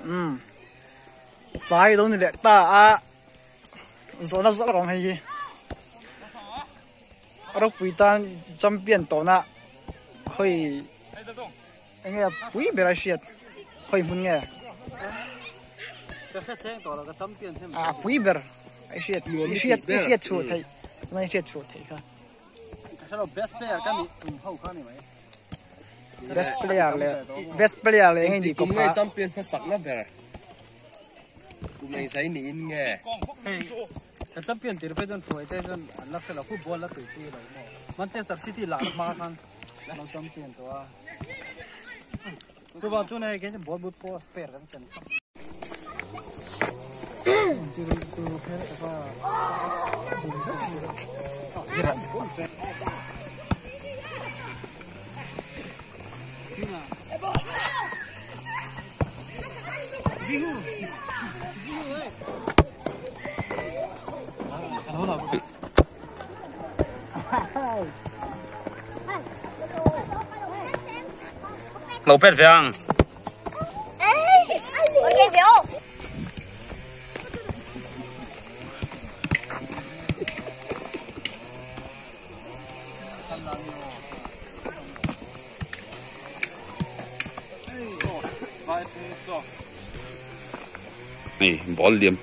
Umm tlai lo ni leh ta a zawhna zawk ang hei hi ropui tan champion tawhna khawi enge pui ber a hriat khawi hmun nge a pui ber a hriat i hriat i hriat chhuah theih tunah i hriat chhuah theih kha. Best player leh best player leh enge ni kawp kha. Champion hmasak na ber. Kum eng zai niin nge. Hei ka champion tir phei chuan thuai te chuan an la hrelo football la tui pui lo maw. Manchester City lar hma khan lo champion tawh a. Chuvang chuan hei kei ball but pawh spare kan ken. Lo pet ve ang. Hei ball liam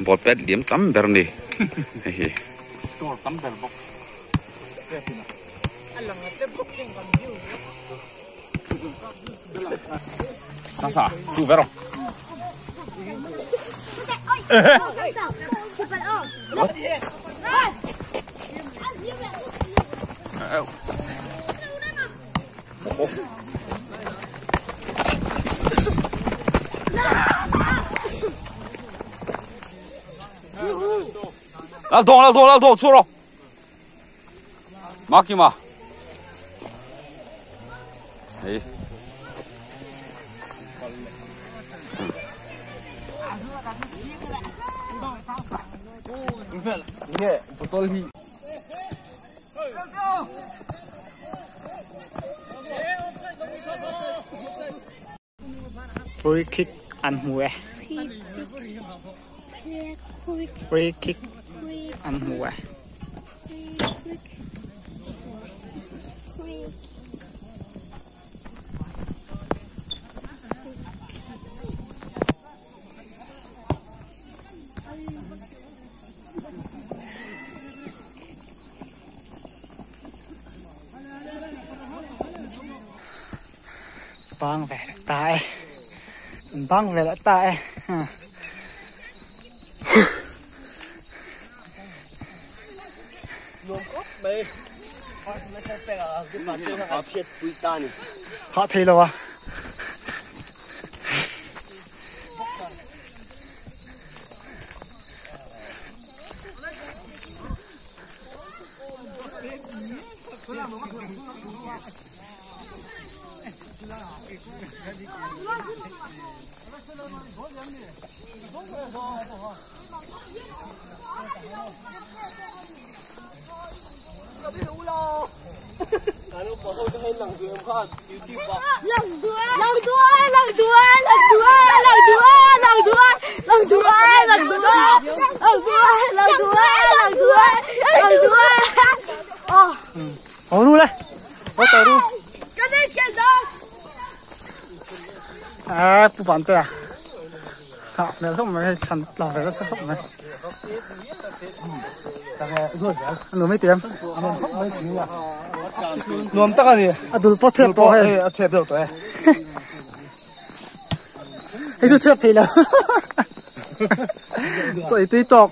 ball pet liam tam ber a ni hei hi. Score tam ber bawk. Sa sa chu ve rawh. Lal thawng lal thawng lal thawng chhuak rawh. Makima. Hei. Nge bottle hi. Free kick an hmu e. Free kick an hmu e. Bang ve leh ta e an bang ve leh ta e Hah thei lo a. Hổ nu đây Hổ tàu nu À, bù bản tè Hả, mẹ không mày thằng lòng về nó sẽ không mày Nuam mấy tiếng Nuam tak a ni. A dul pawh thep tawh hei. A thep deuh tawh e. Hei chu thep thei lo. Chaw ei tui tawk.